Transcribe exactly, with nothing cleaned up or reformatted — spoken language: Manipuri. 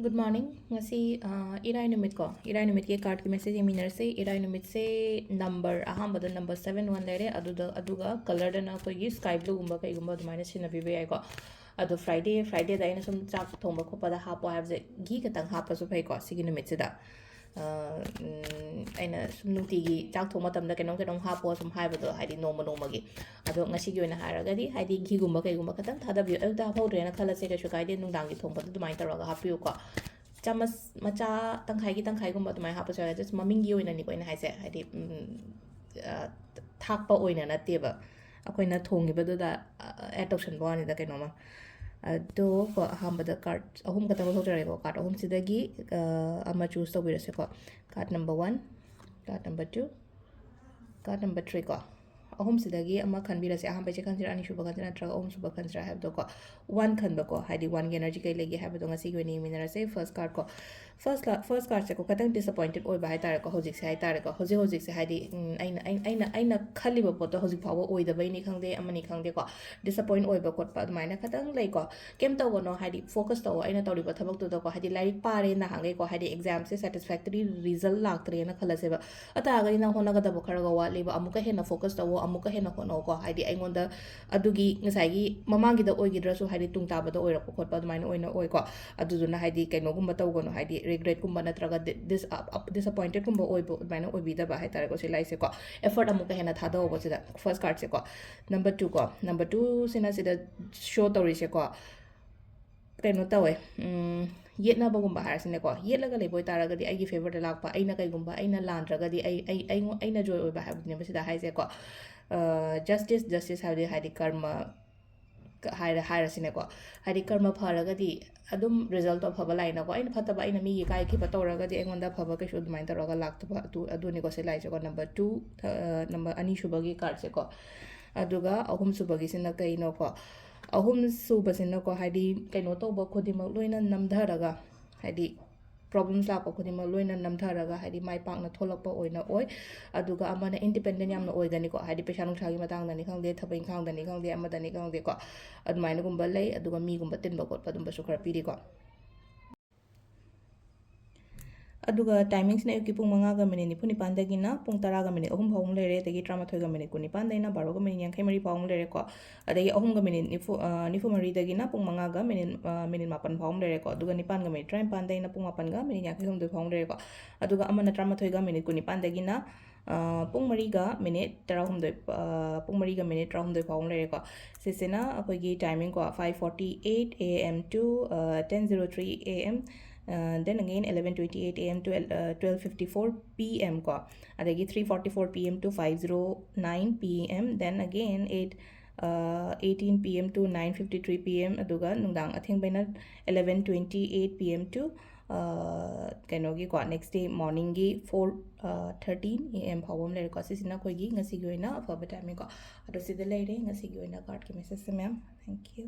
Good morning. ꯉꯁꯤ ꯑ, ꯏꯔꯥꯏ ꯅꯨꯃꯤꯠꯀꯣ, ꯏꯔꯥꯏ ꯅꯨꯃꯤꯠꯀꯤ ꯀꯥꯔꯠꯀꯤ ꯃꯦꯁꯦꯖ ꯌꯦꯡꯃꯤꯟꯅꯔꯁꯦ꯫ ꯏꯔꯥꯏ ꯅꯨꯃꯤꯠꯁꯦ ꯅꯝꯕꯔ ꯑꯍꯥꯟꯕꯗ ꯅꯝꯕꯔ ꯁꯕꯦꯟ ꯋꯥꯟ ꯂꯩꯔꯦ, ꯑꯗꯨꯗ ꯑꯗꯨꯒ ꯀꯂꯔꯗꯅ ꯑꯩꯈꯣꯏꯒꯤ ꯁ꯭ꯀꯥꯏ ꯕ꯭ꯂꯨꯒꯨꯝꯕ ꯀꯩꯒꯨꯝꯕ ꯑꯗꯨꯃꯥꯏꯅ ꯁꯤꯖꯤꯟꯅꯕꯤꯕ ꯌꯥꯏꯀꯣ꯫ ꯑꯗꯣ ꯐ꯭ꯔꯥꯏꯗꯦ, ꯐ꯭ꯔꯥꯏꯗꯦꯗ ꯑꯩꯅ ꯁꯨꯝ ꯆꯥꯛ ꯊꯣꯡꯕ ꯈꯣꯠꯄꯗ ꯍꯥꯞꯄꯣ ꯍꯥꯏꯕꯁꯦ ꯘꯤ ꯈꯛꯇꯪ ꯍꯥꯞꯄꯁꯨ ꯐꯩꯀꯣ ꯁꯤꯒꯤ ꯅꯨꯃꯤꯠꯁꯤꯗ꯫ ꯑ, ꯎꯝ, ꯑꯩꯅ ꯁꯨꯝ ꯅꯨꯡꯇꯤꯒꯤ ꯆꯥꯛ ꯊꯣꯡꯕ ꯃꯇꯝꯗ ꯀꯩꯅꯣꯝ ꯀꯩꯅꯣꯝ ꯍꯥꯞꯄꯣ ꯁꯨꯝ ꯍꯥꯏꯕꯗꯣ, ꯍꯥꯏꯗꯤ ꯅꯣꯡꯃ ꯅꯣꯡꯃꯒꯤ꯫ ꯑꯗꯣ ꯉꯁꯤꯒꯤ ꯑꯣꯏꯅ ꯍꯥꯏꯔꯒꯗꯤ ꯍꯥꯏꯗꯤ ꯘꯤꯒꯨꯝꯕ ꯀꯩꯒꯨꯝꯕ ꯈꯛꯇꯪ ꯊꯥꯗꯕꯤꯌꯨ꯫ ꯑꯌꯨꯛꯇ ꯍꯥꯞꯍꯧꯗ꯭ꯔꯦꯅ ꯈꯜꯂꯁꯦ, ꯀꯩꯁꯨ ꯀꯥꯏꯗꯦ, ꯅꯨꯡꯗꯥꯡꯒꯤ ꯊꯣꯡꯕꯗ ꯑꯗꯨꯃꯥꯏꯅ ꯇꯧꯔꯒ ꯍꯥꯞꯄꯤꯌꯨꯀꯣ꯫ ꯆꯥꯃꯁ ꯃꯆꯥ ꯇꯪꯈꯥꯏꯒꯤ ꯇꯪꯈꯥꯏꯒꯨꯝꯕ ꯑꯗꯨꯃꯥꯏꯅ ꯍꯥꯞꯄꯁꯨ ꯌꯥꯏ꯫ Just ꯃꯃꯤꯡꯒꯤ ꯑꯣꯏꯅꯅꯤꯀꯣ ꯑꯩꯅ ꯍꯥꯏꯁꯦ, ꯍꯥꯏꯗꯤ, ꯎꯝ, ꯑ, ꯊꯥꯛꯄ ꯑꯣꯏꯅ ꯅꯠꯇꯦꯕ, ꯑꯩꯈꯣꯏꯅ ꯊꯣꯡꯉꯤꯕꯗꯨꯗ ꯑꯦꯗ ꯇꯧꯁꯟꯕ ꯋꯥꯅꯤꯗ ꯀꯩꯅꯣꯝꯃ꯫ ꯑꯗꯣ ꯀꯣ, ꯑꯍꯥꯟꯕꯗ ꯀꯥꯔꯠ ꯑꯍꯨꯝ ꯈꯛꯇꯪ ꯂꯧꯊꯣꯛꯆꯔꯒꯦꯀꯣ꯫ ꯀꯥꯔꯠ ꯑꯍꯨꯝꯁꯤꯗꯒꯤ, ꯑ, ꯑꯃ ꯆꯨꯁ ꯇꯧꯕꯤꯔꯁꯦꯀꯣ꯫ Card number one, card number two, card number three ꯀꯣ꯫ ꯑꯍꯨꯝꯁꯤꯗꯒꯤ ꯑꯃ ꯈꯟꯕꯤꯔꯁꯦ꯫ ꯑꯍꯥꯟꯕꯩꯁꯦ ꯈꯟꯁꯤꯔꯥ, ꯑꯅꯤꯁꯨꯕ ꯈꯟꯁꯤꯔꯥ, ꯅꯠꯇ꯭ꯔꯒ ꯑꯍꯨꯝꯁꯨꯕ ꯈꯟꯁꯤꯔꯥ ꯍꯥꯏꯕꯗꯣꯀꯣ꯫ ꯋꯥꯟ ꯈꯟꯕꯀꯣ, ꯍꯥꯏꯗꯤ ꯋꯥꯟꯒꯤ ꯑꯦꯅꯔꯖꯤ ꯀꯩ ꯂꯩꯒꯦ ꯍꯥꯏꯕꯗꯣ ꯉꯁꯤꯒꯤ ꯑꯣꯏꯅ ꯌꯦꯡꯃꯤꯟꯅꯔꯁꯦ꯫ ꯐꯥꯔꯁ ꯀꯥꯔꯠ ꯀꯣ, ꯐꯥꯔꯁ ꯀꯥꯔꯠꯁꯦꯀꯣ, ꯈꯤꯇꯪ ꯗꯤꯁꯑꯄꯣꯏꯟꯇꯦꯠ ꯑꯣꯏꯕ ꯍꯥꯏꯇꯥꯔꯦꯀꯣ꯫ ꯍꯧꯖꯤꯛꯁꯦ ꯍꯥꯏꯇꯥꯔꯦꯀꯣ, ꯍꯧꯖꯤꯛ ꯍꯧꯖꯤꯛꯁꯦ ꯍꯥꯏꯗꯤ, ꯎꯝ, ꯑꯩꯅ ꯑꯩ- ꯑꯩꯅ ꯑꯩꯅ ꯈꯜꯂꯤꯕ ꯄꯣꯠꯇꯣ ꯍꯧꯖꯤꯛ ꯐꯥꯎꯕ ꯑꯣꯏꯗꯕꯩꯅꯤ ꯈꯪꯗꯦ, ꯑꯃꯅꯤ ꯈꯪꯗꯦꯀꯣ, ꯗꯤꯁꯑꯄꯣꯏꯟ ꯑꯣꯏꯕ ꯈꯣꯠꯄ ꯑꯗꯨꯃꯥꯏꯅ ꯈꯤꯇꯪ ꯂꯩꯀꯣ꯫ ꯀꯩꯝ ꯇꯧꯒꯅꯣ, ꯍꯥꯏꯗꯤ ꯐꯣꯀꯁ ꯇꯧꯑꯣ ꯑꯩꯅ ꯇꯧꯔꯤꯕ ꯊꯕꯛꯇꯨꯗꯀꯣ꯫ ꯍꯥꯏꯗꯤ ꯂꯥꯏꯔꯤꯛ ꯄꯥꯔꯦ ꯅꯍꯥꯟꯈꯩꯀꯣ, ꯍꯥꯏꯗꯤ ꯑꯦꯛꯖꯥꯝꯁꯦ ꯁꯦꯇꯤꯁꯐꯦꯛꯇꯔꯤ ꯔꯤꯖꯜ ꯂꯥꯛꯇ꯭ꯔꯦꯅ ꯈꯜꯂꯁꯦꯕ꯫ ꯑꯗꯨ ꯇꯥꯔꯒꯗꯤ ꯅꯪ ꯍꯣꯠꯅꯒꯗꯕ ꯈꯔꯒ ꯋꯥꯠꯂꯤꯕ, ꯑꯃꯨꯛꯀ ꯍꯦꯟꯅ ꯐꯣꯀꯁ ꯇꯧꯑꯣ, ꯑꯃꯨꯛꯀ ꯍꯦꯟꯅ ꯍꯣꯠꯅꯧꯀꯣ꯫ ꯍꯥꯏꯗꯤ ꯑꯩꯉꯣꯟꯗ ꯑꯗꯨꯒꯤ ꯉꯁꯥꯏꯒꯤ ꯃꯃꯥꯡꯒꯤꯗ ꯑꯣꯏꯈꯤꯗ꯭ꯔꯁꯨ, ꯍꯥꯏꯗꯤ ꯇꯨꯡ ꯇꯥꯕꯗ ꯑꯣꯏꯔꯛꯄ ꯈꯣꯠꯄ ꯑꯗꯨꯃꯥꯏꯅ ꯑꯣꯏꯅ ꯑꯣꯏꯀꯣ꯫ ꯑꯗꯨꯗꯨꯅ ꯍꯥꯏꯗꯤ ꯀꯩꯅꯣꯒꯨꯝꯕ ꯇꯧꯒꯅꯨ, ꯍꯥꯏꯗꯤ ꯔꯤꯒ꯭ꯔꯦꯠꯀꯨꯝꯕ ꯅꯠꯇ꯭ꯔꯒ ꯗꯤꯁꯑꯄꯣꯏꯟꯇꯦꯠꯀꯨꯝꯕ ꯑꯣꯏꯕ ꯑꯗꯨꯃꯥꯏꯅ ꯑꯣꯏꯕꯤꯗꯕ ꯍꯥꯏꯇꯥꯔꯦꯀꯣ ꯁꯤ ꯂꯥꯏꯁꯦꯀꯣ꯫ ꯑꯦꯐꯔꯠ ꯑꯃꯨꯛꯀ ꯍꯦꯟꯅ ꯊꯥꯗꯧꯕ ꯁꯤꯗ, ꯐꯥꯔꯁ ꯀꯥꯔꯠꯁꯦꯀꯣ꯫ ꯅꯝꯕꯔ ꯇꯨ ꯀꯣ, ꯅꯝꯕꯔ ꯇꯨꯁꯤꯅ ꯁꯤꯗ ꯁꯣ ꯇꯧꯔꯤꯁꯦꯀꯣ, ꯀꯩꯅꯣ ꯇꯧꯋꯦ, ꯎꯝ, ꯌꯦꯠꯅꯕꯒꯨꯝꯕ ꯍꯥꯏꯔꯁꯤꯅꯦꯀꯣ꯫ ꯌꯦꯠꯂꯒ ꯂꯩꯕ ꯑꯣꯏꯇꯥꯔꯒꯗꯤ ꯑꯩꯒꯤ ꯐꯦꯕꯔꯗ ꯂꯥꯛꯄ, ꯑꯩꯅ ꯀꯩꯒꯨꯝꯕ ꯑꯩꯅ ꯂꯥꯟꯗ꯭ꯔꯒꯗꯤ ꯑꯩ ꯑꯩ ꯑꯩꯉꯣꯟ- ꯑꯩꯅ ꯖꯣꯏ ꯑꯣꯏꯕ ꯍꯥꯏꯕꯗꯨꯅꯦꯕ ꯁꯤꯗ ꯍꯥꯏꯁꯦꯀꯣ꯫ ꯖꯁꯇꯤꯁ, ꯖꯁꯇꯤꯁ ꯍꯥꯏꯕꯗꯤ ꯍꯥꯏꯗꯤ ꯀꯔꯃ ꯀ- ꯍꯥꯏꯔ ꯍꯥꯏꯔꯁꯤꯅꯦꯀꯣ꯫ ꯍꯥꯏꯗꯤ ꯀꯔꯃ ꯐꯔꯒꯗꯤ ꯑꯗꯨꯝ ꯔꯤꯖꯜꯇꯣ ꯑꯐꯕ ꯂꯥꯛꯏꯅꯀꯣ꯫ ꯑꯩꯅ ꯐꯠꯇꯕ, ꯑꯩꯅ ꯃꯤꯒꯤ ꯏꯀꯥꯏꯈꯤꯕ ꯇꯧꯔꯒꯗꯤ ꯑꯩꯉꯣꯟꯗ ꯑꯐꯕ ꯀꯩꯁꯨ ꯑꯗꯨꯃꯥꯏꯅ ꯇꯧꯔꯒ ꯂꯥꯛꯇꯕ, ꯑꯗꯨ ꯑꯗꯨꯅꯤꯀꯣ ꯁꯤ ꯂꯥꯛꯏꯁꯦꯀꯣ꯫ ꯅꯝꯕꯔ ꯇꯨ, ꯅꯝꯕꯔ ꯑꯅꯤꯁꯨꯕꯒꯤ ꯀꯥꯔꯠꯁꯦꯀꯣ꯫ ꯑꯗꯨꯒ ꯑꯍꯨꯝꯁꯨꯕꯒꯤꯁꯤꯅ ꯀꯩꯅꯣꯀꯣ? ꯑꯍꯨꯝꯁꯨꯕꯁꯤꯅꯀꯣ, ꯍꯥꯏꯗꯤ ꯀꯩꯅꯣ ꯇꯧꯕ ꯈꯨꯗꯤꯡꯃꯛ ꯂꯣꯏꯅ ꯅꯝꯊꯔꯒ, ꯍꯥꯏꯗꯤ ꯄ꯭ꯔꯣꯕ꯭ꯂꯦꯝꯁ ꯂꯥꯛꯄ ꯈꯨꯗꯤꯡꯃꯛ ꯂꯣꯏꯅ ꯅꯝꯊꯔꯒ, ꯍꯥꯏꯗꯤ ꯃꯥꯏ ꯄꯥꯛꯅ ꯊꯣꯛꯂꯛꯄ ꯑꯣꯏꯅ ꯑꯣꯏ꯫ ꯑꯗꯨꯒ ꯑꯃꯅ ꯏꯟꯗꯤꯄꯦꯟꯗꯦꯟ ꯌꯥꯝꯅ ꯑꯣꯏꯒꯅꯤꯀꯣ, ꯍꯥꯏꯗꯤ ꯄꯩꯁꯥ ꯅꯨꯡꯁꯥꯒꯤ ꯃꯇꯥꯡꯗꯅꯤ ꯈꯪꯗꯦ, ꯊꯕꯛ ꯏꯪꯈꯥꯡꯗꯅꯤ ꯈꯪꯗꯦ, ꯑꯃꯗꯅꯤ ꯈꯪꯗꯦꯀꯣ, ꯑꯗꯨꯃꯥꯏꯅꯒꯨꯝꯕ ꯂꯩ꯫ ꯑꯗꯨꯒ ꯃꯤꯒꯨꯝꯕ ꯇꯤꯟꯕ ꯈꯣꯠꯄ ꯑꯗꯨꯝꯕꯁꯨ ꯈꯔ ꯄꯤꯔꯤꯀꯣ꯫ ꯑꯗꯨꯒ timingꯁꯤꯅ ꯑꯌꯨꯛꯀꯤ ꯄꯨꯡ ꯃꯉꯥꯒ ꯃꯤꯅꯤꯠ ꯅꯤꯐꯨ ꯅꯤꯄꯥꯟꯗꯒꯤꯅ ꯄꯨꯡ ꯇꯔꯥꯒ ꯃꯤꯅꯤꯠ ꯑꯍꯨꯝ ꯐꯥꯎ ꯑꯃ ꯂꯩꯔꯦ, ꯑꯗꯒꯤ ꯇꯔꯥꯃꯥꯊꯣꯏꯒ ꯃꯤꯅꯤꯠ ꯀꯨꯟꯅꯤꯄꯥꯟꯗꯩꯅ ꯕꯥꯔꯣꯒ ꯃꯤꯅꯤꯠ ꯌꯥꯡꯈꯩ ꯃꯔꯤ ꯐꯥꯎ ꯑꯃ ꯂꯩꯔꯦꯀꯣ꯫ ꯑꯗꯒꯤ ꯑꯍꯨꯝꯒ ꯃꯤꯅꯤꯠ ꯅꯤꯐꯨ, ꯑ, ꯅꯤꯐꯨ ꯃꯔꯤꯗꯒꯤꯅ ꯄꯨꯡ ꯃꯉꯥꯒ ꯃꯤꯅꯤꯠ, ꯑ, ꯃꯤꯅꯤꯠ ꯃꯥꯄꯟ ꯐꯥꯎ ꯑꯃ ꯂꯩꯔꯦꯀꯣ꯫ ꯑꯗꯨꯒ ꯅꯤꯄꯥꯟꯒ ꯃꯤꯅꯤꯠ ꯇꯔꯥꯅꯤꯄꯥꯟꯗꯩꯅ ꯄꯨꯡ ꯃꯥꯄꯟꯒ ꯃꯤꯅꯤꯠ ꯌꯥꯡꯈꯩ ꯍꯨꯝꯗꯣꯏ ꯐꯥꯎ ꯑꯃ ꯂꯩꯔꯦꯀꯣ꯫ ꯑꯗꯨꯒ ꯑꯃꯅ ꯇꯔꯥꯃꯥꯊꯣꯏꯒ ꯃꯤꯅꯤꯠ ꯀꯨꯟꯅꯤꯄꯥꯟꯗꯒꯤꯅ, ꯑ, ꯄꯨꯡ ꯃꯔꯤꯒ ꯃꯤꯅꯤꯠ ꯇꯔꯥꯍꯨꯝꯗꯣꯏ, ꯑ, ꯄꯨꯡ ꯃꯔꯤꯒ ꯃꯤꯅꯤꯠ ꯇꯔꯥꯍꯨꯝꯗꯣꯏ ꯐꯥꯎ ꯑꯃ ꯂꯩꯔꯦꯀꯣ꯫ ꯁꯤꯁꯤꯅ ꯑꯩꯈꯣꯏꯒꯤ timingꯀꯣ, five forty-eight A M to, ꯑ, ten zero three A M, ꯑ, then again eleven twenty-eight A M to, ꯑ, twelve fifty-four P M ꯀꯣ, ꯑꯗꯒꯤ three forty-four P M to five zero nine P M, then again eight, ꯑ, eighteen P M to nine fifty-three P M, ꯑꯗꯨꯒ ꯅꯨꯡꯗꯥꯡ ꯑꯊꯦꯡꯕꯩꯅ eleven twenty-eight P M to, ꯑ, ꯀꯩꯅꯣꯒꯤꯀꯣ, next day morningꯒꯤ four, ꯑ, thirteen A M ꯐꯥꯎꯕ ꯑꯃ ꯂꯩꯔꯦꯀꯣ꯫ ꯁꯤꯁꯤꯅ ꯑꯩꯈꯣꯏꯒꯤ ꯉꯁꯤꯒꯤ ꯑꯣꯏꯅ ꯑꯐꯕ timingꯀꯣ꯫ ꯑꯗꯣ ꯁꯤꯗ ꯂꯩꯔꯦ ꯉꯁꯤꯒꯤ ꯑꯣꯏꯅ cardꯀꯤ messageꯁꯦ, ma'am. Thank you.